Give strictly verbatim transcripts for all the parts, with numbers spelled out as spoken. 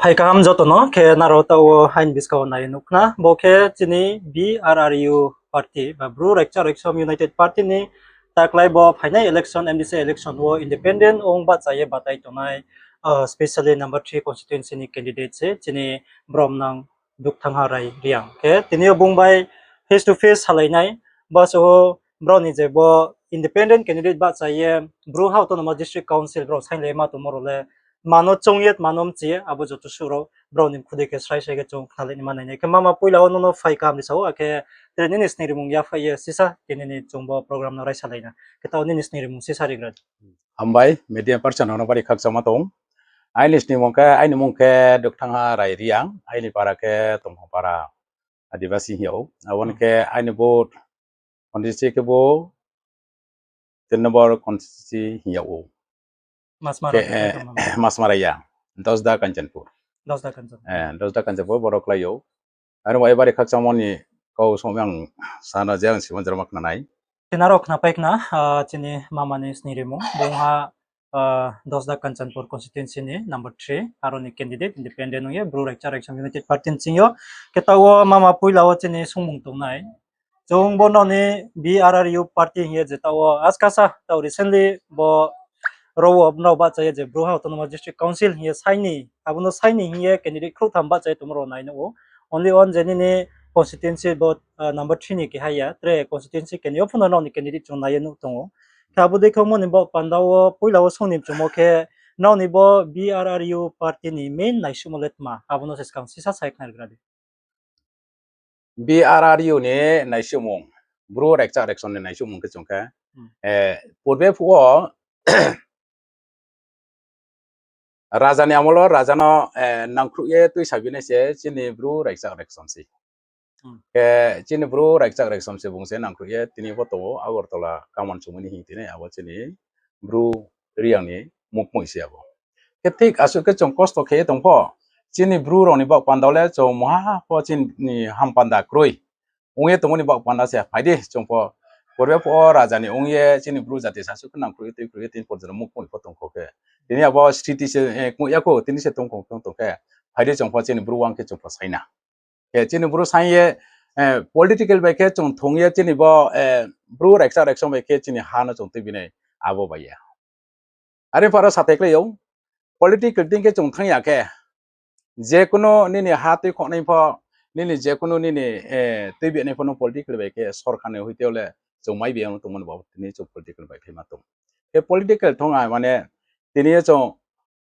Phai kaham joto no, khe nrao taoh wo aini buskang wo nai nuh khna, bo khe chini B R R U party ba Bru Raikchak Raiksom United Party ni taklái bo phainai election, M D C election wo independent ong bahcha ye batai tongnai, specially number three constituency ni candidate se chini bromnang Dukthangha Rai Reang. Khe tini yo bung bai face to face salai nai, ba se wo brao ni je bo independent candidate bahcha ye Bru ha Autonomous District Council brao sainglaima tongmo rao le mano choung ye mano mchi ye abo joto suh rao brao ni mkhu dei khe srai srai khe chung khnalai ni ma nai nai. Khe mama poila wo nono phai kaham ri sa ou, akhe tre nini sning rimung yaphai ye sisa tini ni chung bo program no raisalai na. Khe taoh nini sning rimung sisa rigra di. Hambai, media person no bari khakchangma tong. Aini sningmung khe, aini mung khe Dukthangha Rai Reang, aini para khe Tongphang para Adibasi hing yag ou. Abo ni khe aini vote constituency khe bo tin number constituency hing yag ou. Masmara ya, Dosda Kanchanpur. Dosda Kanchanpur boro klái ou. Aro bai bari khakchangmo ni kau song yang sana je ang simo drama khna nai. Khe nrao khnapai khna, chini mama ni sning rimung, bung ha Dosda Kanchanpur constituency ni number three, aro ni candidate independent ong ye Bru Raikchak Raiksom United Party ni ching yo. Khe taoh wo mama poila wo chini sungmung tongnai. Chung bo nrao ni B R R U party hing ye je taoh wo askasa taoh recently bo rao wo nrao bahcha ye je Bru ha Autonomous District Council hing ye saini, abo no saini hing ye candidate khrouhtham bahcha ye tongmo rao nai nuh ou. Only one je nini constituency bo number three ni keha ya, tre constituency keni yo phuno nrao ni candidate chung nai ye nuh tong ou. Khe abo dei khe ongmo ni baoh panda wo poila wo sung ni mchumo khe, nrao ni bo B R R U party ni main naisuhmo le tma, abo no se skang sisa sai khnarigra di. B R R U ni naisuhmung, Bru Raikchak Raiksom ni naisuhmung khe chung khe, purbe phuh wo raja ni amol wo raja no nangkhruh ye tuisa binai se chini Bru Raikchak Raiksom se. Khe chini Bru Raikchak Raiksom se bung se nangkhruh ye tini bo tong ou Agartala kamon chumui ni hing tinai abo chini Bru Reang ni mukmoi se abo. Khe thik asuh khe chung kosto khe ye tong pho, chini Bru rao ni baoh panda le chung muha pho chini ham panda kroi ong ye tongmo ni baoh panda se phai di chung pho. Purbe phuh wo raja ni ong ye chini Bru jati sasuh khe nangkhruh ye tuikhruh ye tini porjono mukmoi pho tong kho khe, tini abo sriti se kmoih ya khou, tini se tong kho tong khe, phai di chung pho chini Bru wang khe chung pho saina. Khe chini Bru saing ye political bai khe chung thung ye chini bo Bru Raikchak Raiksom bai khe chini ha no chung tuibinai abo bai ya. Are pho aro sathai klái ou, political thing khe chung thanng ya khe, je kuno nini ha tuikhouhnai pho, nini je kuno nini tuibinai pho no political bai khe sorkar ni hoite le chung mai bi ya no tongmo ni baoh tini chung political bai phaima tong. Khe political thong ha mane tini yo chung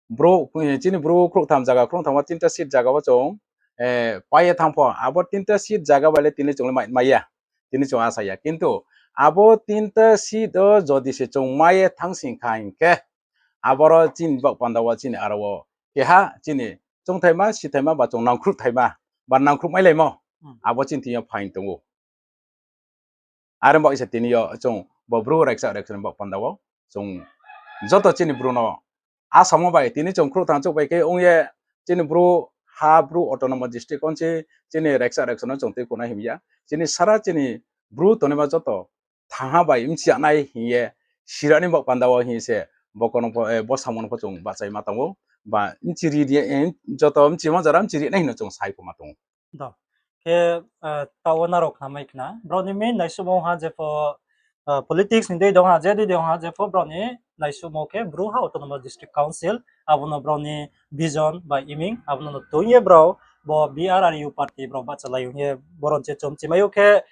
Bru, chini Bru khrouhtham zaga, khrouhtham wo tinta seat zaga wo chung pai ye thanng pho, abo tinta seat zaga bai le tini chung le mai, mai ya, tini chung asa ya. Kintu abo tinta seat wo jodi se chung mai ye thanng sing kha hing khe, aboro chini baoh panda wo chini aro wo keha chini choungthaima, sithaima ba chung nangkhruhthaima ba nangkhruh mailaimo, abo chini thing yo phaing tong ou. Are baoh se tini yo chung bo Bru Raikchak Raiksom ni baoh panda wo chung joto chini Bru no asamo bai tini chung khrouhtham chouh bai khe ong ye chini Bru ha Bru Autonomous District wo se chini Raikchak Raiksom no chung tuikhouhnai him ya. Chini sara chini Bru tongnaima joto thangha bai bchi ya nai hing ye sira ni baoh panda wo hing se bo kono pho, bo samung no pho chung bahchai ma tong ou. Ba bchi ri, joto bchimo jora bchi ri nai hing no chung sai khoma tong ou. Khe taoh wo nrao khnamai khna, brao ni main naisuhmo ha jepho politics ni dei dong ha, je dei dong ha, jepho brao ni naisuhmo khe Bru ha Autonomous District Council, abo no brao ni vision ba aiming, abo no tong ye brao bo B R R U party brao bahchalai ong ye boron se chung chimai ou khe,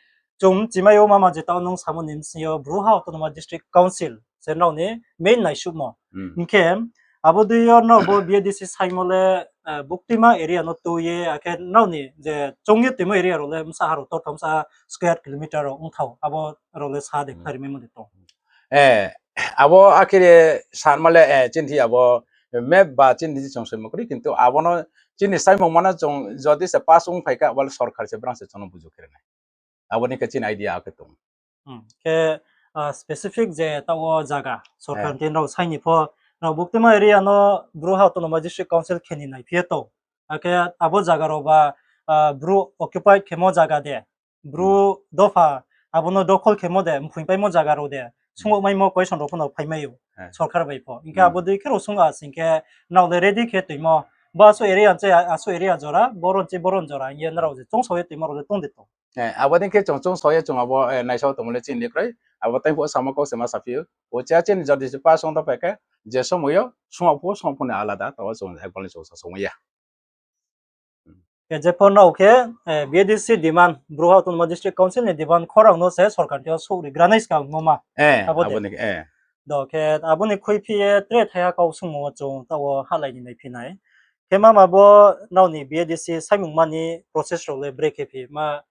chung chimai ou mama je taoh nung samo ni bsing yo Bru ha Autonomous District Council se nrao ni main naisuhmo. Hing khe abo dei yo nrao bo B A D C saimo le buktima area no tui ye, akhe nrao ni je choung ye tuimo area rao le bsa ha rao tortham sa square kilometer rao ongthao, abo rao le sa de khnarimaimo de tong. Abo akhe re sanma le chini thi abo map ba chini thi chung soimo kri, kintu abo no chini saimung mano chung jodi se pass ongphai kha, abo le sorkar se brang se chung no buju khe ri nai. Abo ni khe chini idea akhe tong. Khe specific je taoh wo zaga sorkar ni thing rao sai ni pho, rao buktima area no Bru ha Autonomous District Council khe ni naiphi ye tong. Akhe abo zaga rao ba Bru occupied khemo zaga de, Bru dopha abo no dokhol khemo de, mphuipaimo zaga rao de, sungmaimo question rao pho no phaimai ou sorkar bai pho. Hing khe abo dei khe rao sung a sing khe nrao le ready khe tuimo, Bo asu area hing se asu area jora, boron se boron jora hing ye nrao je choungsao ye toimo rao le tong de tong. Eh, abo dei khe chung choungsao ye chung abo, eh, naisao tongmo le chini kroi. Abo tei pho samo kau se ma saphi ou. O cha chini jodi se pa song ta pai khe, je somoy yo song pho song pho ni alada, taoh chung ekbal ni chung sa song ya. Khe je pho nrao khe, eh, B A D C demand, Bru ha Autonomous District Council ni demand khorang no se sorkar thing yo souh ri granai skang no ma. Eh, abo de. Abo ni, eh. Do khe abo ni khuiphi ye tre thaiha kau sungmo wo chung taoh wo halai ni naiphi nai. Khe mama bo nrao ni B A D C saimung mani process rao le bre khe phi ma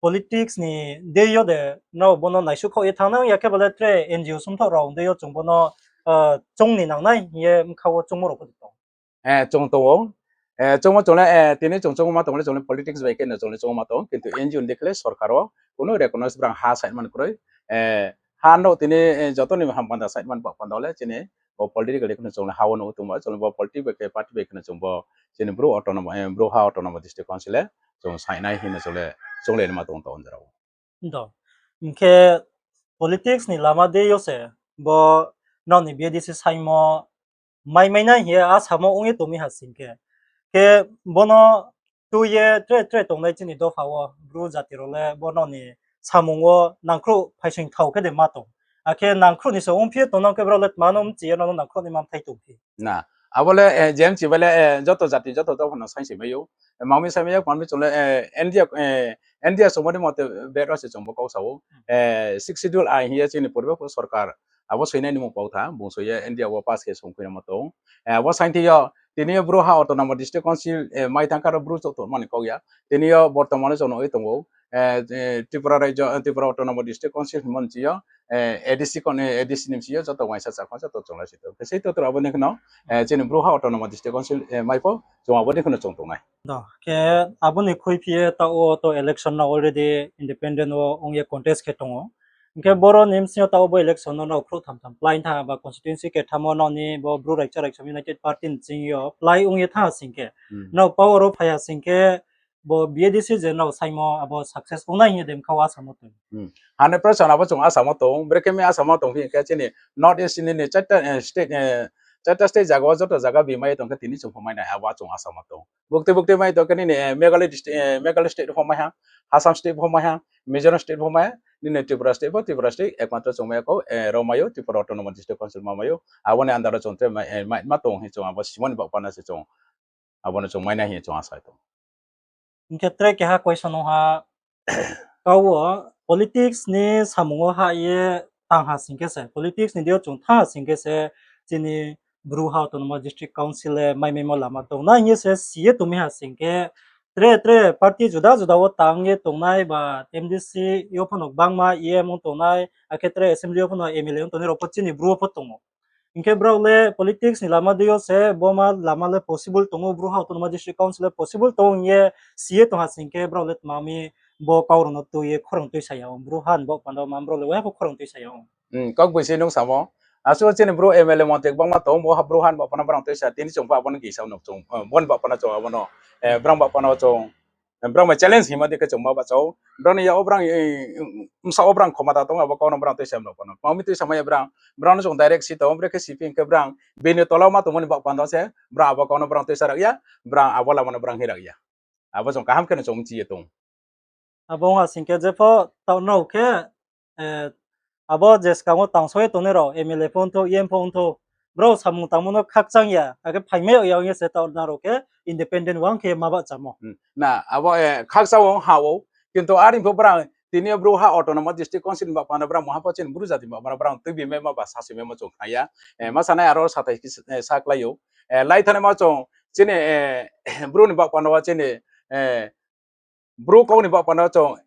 politics ni dei yo de nrao bo no naisuhkhaoh ye thanng nang ya khe ba le tre N G O sumthoh rao dei yo chung bo no, eh, choung ni nangnai hing ye bkha wo choungmo rao pho de tong. Eh, chung tong ou. Eh, choungmo chung le, eh, tini chung choungma tong le chung le politics bai khe no chung le choungma tong, kintu N G O ni dei khe le sorkar wo kuno recognize brang ha side man kroi. Eh, ha no tini, eh, joto ni ham panda side man ba panda le chini bo political dei khe no chung le ha wo no tongma, chung le bo politics bai khe party bai khe no chung bo chini Bru autonomous, eh, Bru ha Autonomous District Council le chung sainai hing no chung le, chung le ma tong tong jora wo. Do. Hing khe politics ni lama dei yo se bo nrao ni B A D C saimo mai mai nai hing ye asamo ong ye tong mi ha sing khe. Khe bo no tui ye tre tre tongnai chini dopha wo Bru jati rao le bo nrao ni samung wo nangkhruh phaisoing thao khe de ma tong. Akhe nangkhruh ni se ongphi ye tongnang khe brao le tma no mchi ye nrao no nangkhruh ni ma mthai tongphi. Na, abo le, eh, je mchi bai le, eh, joto jati, joto dopha no saing se mai ou. Eh, mami saing mai ya, mami chung le, eh, India, eh, India songmo ni mote bed wo se chung bo kau sa ou. Eh, Sixth Schedule ai hing ye chini purbe pho sorkar abo soinai ni mung pau tha, bung soi ye India wo pass khe songkhui namo tong. Eh, abo saing thing yo, tini yo Bru ha Autonomous District Council, eh, mai thang karo Bru chouh tongmani kau ya. Tini yo bortoman no chung nuh ye tong ou. Eh, eh, Tripura raijo, eh, Tripura Autonomous District Council hingmo ni chi yo, eh, A D C kon, eh, A D C ni bsing yo joto uaingsa chakma joto chung lai si tong. Khe sei to abo ni kheno, eh, chini Bru ha Autonomous District Council, eh, mai pho chung abo ni kheno chung tongnai. Do, khe abo ni khuiphi ye taoh wo to election no already independent wo ong ye contest khe tong ou. Hing khe boro ni bsing yo taoh wo bo election no nrao khrouh tham tham plái thanng ha ba constituency ketham wo nrao ni bo Bru Raikcha Raikchom United Party ni bsing yo plái ong ye thanng ha sing khe, nrao power wo phai ha sing khe, bo B A D C je nrao saimo abo success ong nai hing ye de mkha wo asamo tong. Hundred percent abo chung asamo tong, brekhe mi asamo tong hing khe chini North East ni ni chaita, eh, state, eh, chaita state zaga wo joto zaga bi mai tong khe tini chung pho mai nai abo chung asamo tong. Bukti bukti mai tong khe nini, eh, Meghalaya dist-, eh, Meghalaya state pho mai ha, Assam state pho mai ha, Mizoram state pho mai ha, nini Tripura state pho, Tripura state ekmatro chung mai ya kho, eh, rao mai ou, Tripura Autonomous District Council ma mai ou, abo ni under wo chung tre mai, eh, mai ma tong hing chung abo simo ni baoh panda se chung, abo no chung mai nai hing ye chung asa tong. Hing khe tre keha question ong ha, kau wo politics ni samung wo ha ye tang ha sing khe se, politics ni dei yo chung thanng ha sing khe se, chini Bru ha Autonomous District Council le mai maimo lama tong nai hing ye se si ye tong mi ha sing khe, tre tre party juda juda wo tang ye tongnai ba M D C yo pho no gbangma E M ong tongnai, akhe tre assembly yo pho no M L A ong tongnai rao pho chini Bru wo pho tong ou. Hing khe brao le politics ni lama dei yo se, bo ma lama le possible tong ou, Bru ha Autonomous District Council le possible tong ou hing ye si ye tong ha sing khe, brao le tma mi bo kau rao no tui ye khorang tuisa ya ong, Bru ha ni baoh panda wo ma brao le waiha pho khorang tuisa ya ong. Kau boi se nung samo. Asuh chini Bru M L A montri gbangma tong, bo ha Bru ha ni baoh panda brao tuisa, tini chung pho abo no gisa no chung, eh, bo ni baoh panda chung abo no, eh, brao baoh panda chung, eh, brao mai challenge hingma dei khe chung ma bahcha ou. Brao ni yak wo brao, eh, bsa wo brao khomota tong, abo kau no brao tuisa no panda. Kma mi tuisa mai ya brao, brao no chung direct si tong, brekhe si phi hing khe brao, bini tola wo ma tongmo ni baoh panda se, brao abo kau no brao tuisa rak ya, brao abo lama no brao hing rak ya. Abo chung kaham khe no chung mchi ye tong. Abo ong ha sing khe je pho taoh nrao khe, eh, abo je skang wo tang soi ye tongnai rao, M L A pho ongthou, E M pho ongthou, brao samung tangmo no khakchang ya, akhe phaimai yag ya ong ye se taoh nrao khe independent wang khe ma bahchamo. Na, abo, eh, khakchang wo ha ou, kintu are pho brao, tini yo Bru ha Autonomous District Council ni baoh panda brao maha pho chini Bru jati baoh panda brao tuibi maimo ba sasi maimo chung khna ya. Eh, ma sanai aro sathai, eh, sa klái ou. Eh, lai thanai ma chung, chini, eh, Bru ni baoh panda wo chini, eh, Bru kau ni baoh panda wo chung,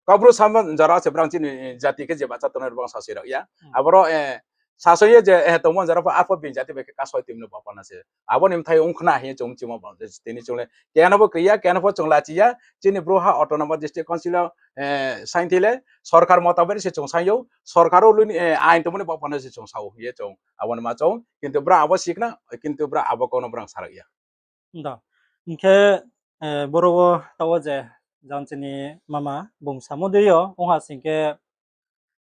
Kaubru samo jora se brao chini jati khe je bahcha tongnai rao brao sasi rak ya. Aboro, eh, sasoi ye je, eh, tongmo jora pho arpho bini jati bai khe kasoi tongmo ni baoh panda se. Abo ni bthai ong khna hing ye chung mchimo ba, tini chung le keha no pho kri ya, keha no pho chung lachi ya. Chini Bru ha Autonomous District Council wo, eh, saing thing le sorkar motabek se chung saing ou, sorkar wo luni, eh, ain tongmo ni baoh panda se chung sa ou hing ye chung abo no ma chung. Kintu brao abo si khna, kintu brao abo kau no brao sa rak ya. Hing khe, eh, boro wo taoh wo je jang chini mama bung samo dei yo ong ha sing khe,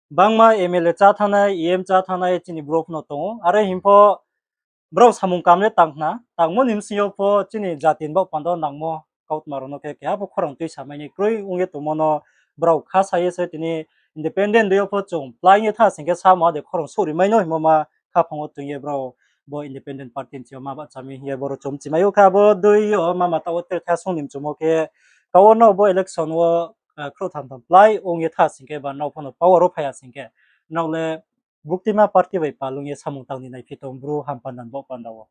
bangma M L A chá thanngnai, E M chá thanngnai chini Bru pho no tong ou. Are hing pho Brao samung kam le tang khna, tangmo ni bsing yo pho chini jati ni baoh panda nangmo kautma rao no khe keha pho khorang tuisa mai ni kroi ong ye tongmo no brao kha sa ye se tini independent dei yo pho chung plái ye tha sing khe samo de khorang souhri mai no hingmo ma khaphang wo tong ye brao bo independent party ni thing yo ma bahcha mi hing ye boro chung mchi mai ou khe abo dei yo mama taoh wo tre thasung ni mchumo khe kau wo no bo election wo khrouh tham tham plái ong ye tha sing khe ba nrao pho no power wo phai ya sing khe nrao le buktima party bai palung ye samung tang ni naiphi tong Bru ham panda ni baoh panda wo.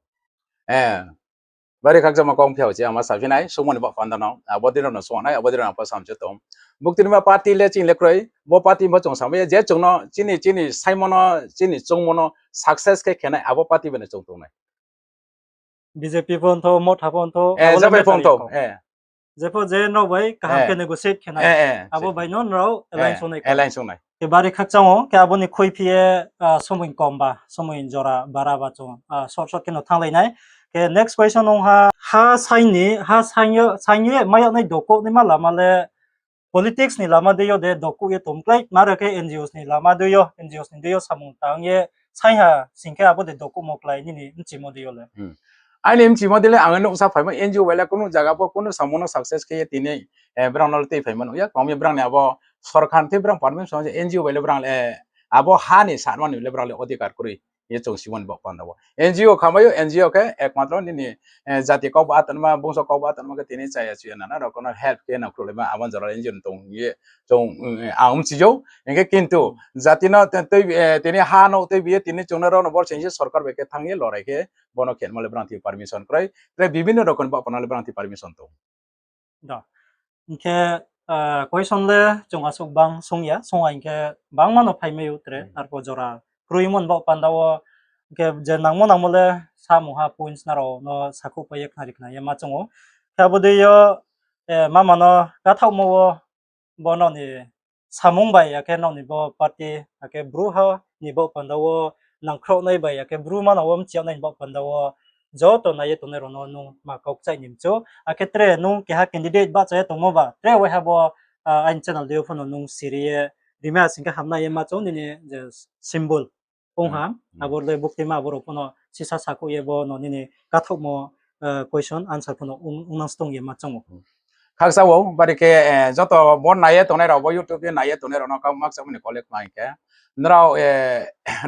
Bari khakchangma kong phiao chi ama saphi nai, sungmo ni baoh panda no, abo dei rao no sung nai, abo dei rao no pho samchu tong. Buktima party le ching le kroi, bo party pho chung samai ya, je chung no chini, chini saimo no, chini chungmo no success khe khe nai, abo party bai no chung tong nai. B J P pho ongthou, Motha pho ongthou, abo le jabai pho matter ongthou, ya kho. Jepho je nrao bai kaham khe negotiate khe nai, abo bai no nrao alliance ong nai khe. Khe bari khakchang ou, khe abo ni khuiphi ye, somoi kom ba, somoi jora bara ba chung, short short khe no thannglai nai. Khe next question ong ha, ha saing ni, ha saing ye mai yag nai dokouh naima lama le politics ni lama dei yo de dokouh ye tongklái, ma ro khe N G Os ni lama dei yo, N G Os ni dei yo samung tang ye saing ha sing khe abo de dokouhmo klái nini mchimo dei yo le. Aini mchimo dei le ang nuhsa phaimo N G O bai le kunu zaga pho kunu samung no success khe ye tini, brao no le tei phaimo nuh ya, kmami brao ni abo sorkar ni thei brao permission N G O bai le brao le, abo ha ni sanma ni le brao le odhikar kroi. Ye chung simo ni baoh panda wo N G O khamai ou, N G O khe ekmatro nini jati kau ba tonma, bungso kau ba tonma khe tini chaya chuya nana rao no help khe nang khruhlaima abo jora N G O ni tong ye chung, ang mchi ou. Hing khe kintu jati no tini ha no tuibi ye tini chung no rao no bor sing se sorkar bai khe thanng ye lorai khe bono khenmo le brao thi permission kroi, tre bibhinno rokom ni baoh panda le brao thi permission tong. Hing khe question le chung asuh bang sung ya, sung ya hing khe bangma no phaimai ou tre, arphuh jora kroimo ni baoh panda wo, hing khe je nangmo nangmo le samung ha points nrao no sakhouhpai ye khnari khna ye ma choung ou. Khe abo dei yo, mama no kathaohmo wo bo nrao ni samung bai, akhe nrao ni bo party, akhe Bru ha ni baoh panda wo nangkhrouhnai bai, akhe Bru manang wo mchi yag nai ni baoh panda wo joto nai ye tongnai rao no nung ma kau kchaih ni mchu. Akhe tre nung keha candidate bahcha ye tongmo ba, tre waiha bo aini channel dei yo pho no nung siri ye rimai ha sing khe hamnai ye ma choung nini je symbol ong ha, abo le buktima abo rao pho no sisa sakhouh ye bo no nini kathaohmo question answer pho no ongnang stong ye ma choung ou. Khakchang ou, bari khe joto bo nai ye tongnai rao, bo YouTube ye nai ye tongnai rao no kau makchamo ni kole kma hing khe, nrao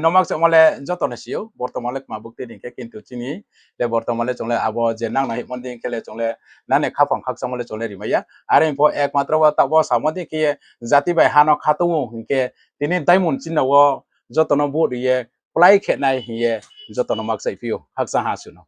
no makchamo le joto no si ou, bortoman le kma bukti ni khe, kintu chini le bortoman le chung le abo je nang nai hingmo dei khe le chung le nani khaphang khakchangmo le chung le rimai ya. Are pho ekmatro wo taoh wo samo dei khe ye jati bai ha no kha tong ou hing khe tini diamond chini wo joto no vote ri ye plái khe nai hing ye joto no makchaih phi ou, khakchang ha suh no.